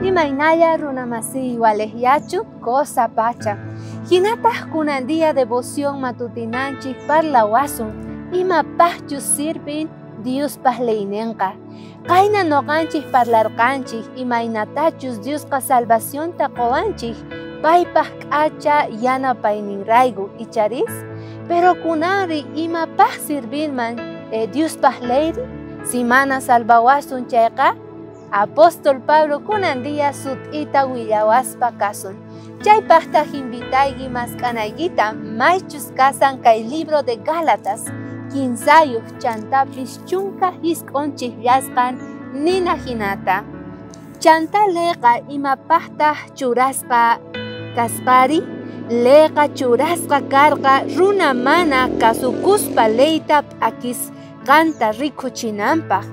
Imaynalla runamasiy walejllachu cosa pacha. Hinataq kunan día devoción matutinanchik parlawasun imapaqchus sirvin Diospaq leyninqa. Qayna noqanchik parlarqanchik imaynatachus Diosqa salvacionta qowanchik paypaq k'acha yanapayninrayku icharis. Pero kunanri imapaq sirvinman Diospaq leyri si mana salvawasun chayqa Apóstol Pablo kunan día sut'ita willawaspa kasun. Chaypaqtaq invitayki mask'anaykita maychus kasan kay libro de Gálatas 15 chantapis 19 llasqan nina hinata. Chanta leqa imapaqtaq churasqa kasqari, leqa churasqa karqa runa mana kasukuspa leyta p'akisqanta rikuchinanpaq.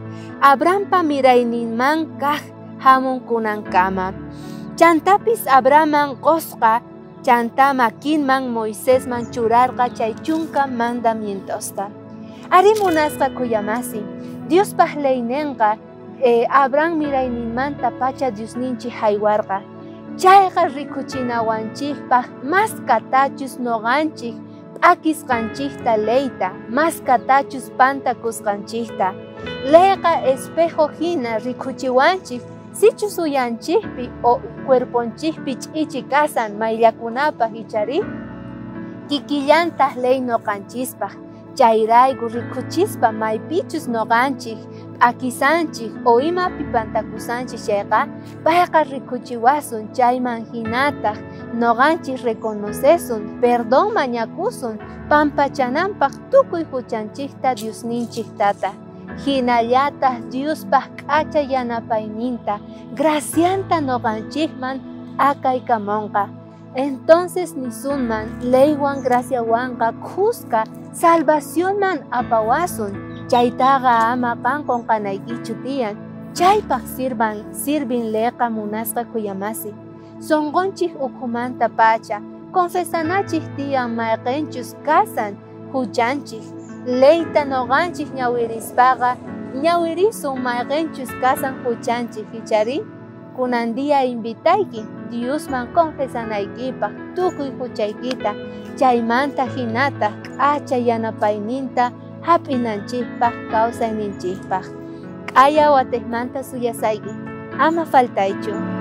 Abrahampa mirayninman kaq hamunkunankama. Chantapis Abrahaman qosqa chanta makinman Moisesman churarqa chay 10 mandamientosta. Ari munasqa kuyamasi, Diospaq leyninqa Abraham mirayninmanta pacha Diosninchik haywarqa. Chayqa rikuchinawanchikpaq maskatachus noqanchik p'akisqanchikta leyta, maskatachus pantakusqanchikta. Leyqa espejo hina rikuchiwanchik sichus uyanchikpi o cuerponchikpi ch'ichi kasan mayllakunapaq ichari kikillantaq ley noqanchispaq. Chayrayku rikuchispa maypichus noqanchik p'akisanchik o imapi pantakusanchik chayqa payqa rikuchiwasun chayman hinataq noqanchik reconocesun perdón mañakusun pampachananpaq tukuy huchanchikta Diosninchik tata. Hinallataq Diospaq k'acha yanapayninta gracianta noqanchikman akaykamunqa. Entonces nisunman leywan graciawanqa khuska salvacionman apawasun. Chaytaqa ama qan qunqanaykichu tiyan. Chaypaq sirvin leyqa munasqa kuyamasi. Sonqonchik ukhumanta pacha confesanachik tiyan mayqinchus kasan huchanchik. Leyta noqanchik ñawirispaqa ñawirisun mayqinchus kasan huchanchik ichari. Kunan día invitayki Diosman confesanaykipaq tukuy huchaykita chaymanta hinataq k'acha yanapayninta hap'inanchikpaq kawsayninchikpaq. K'aya watejmanta suyasayki ama faltaychu.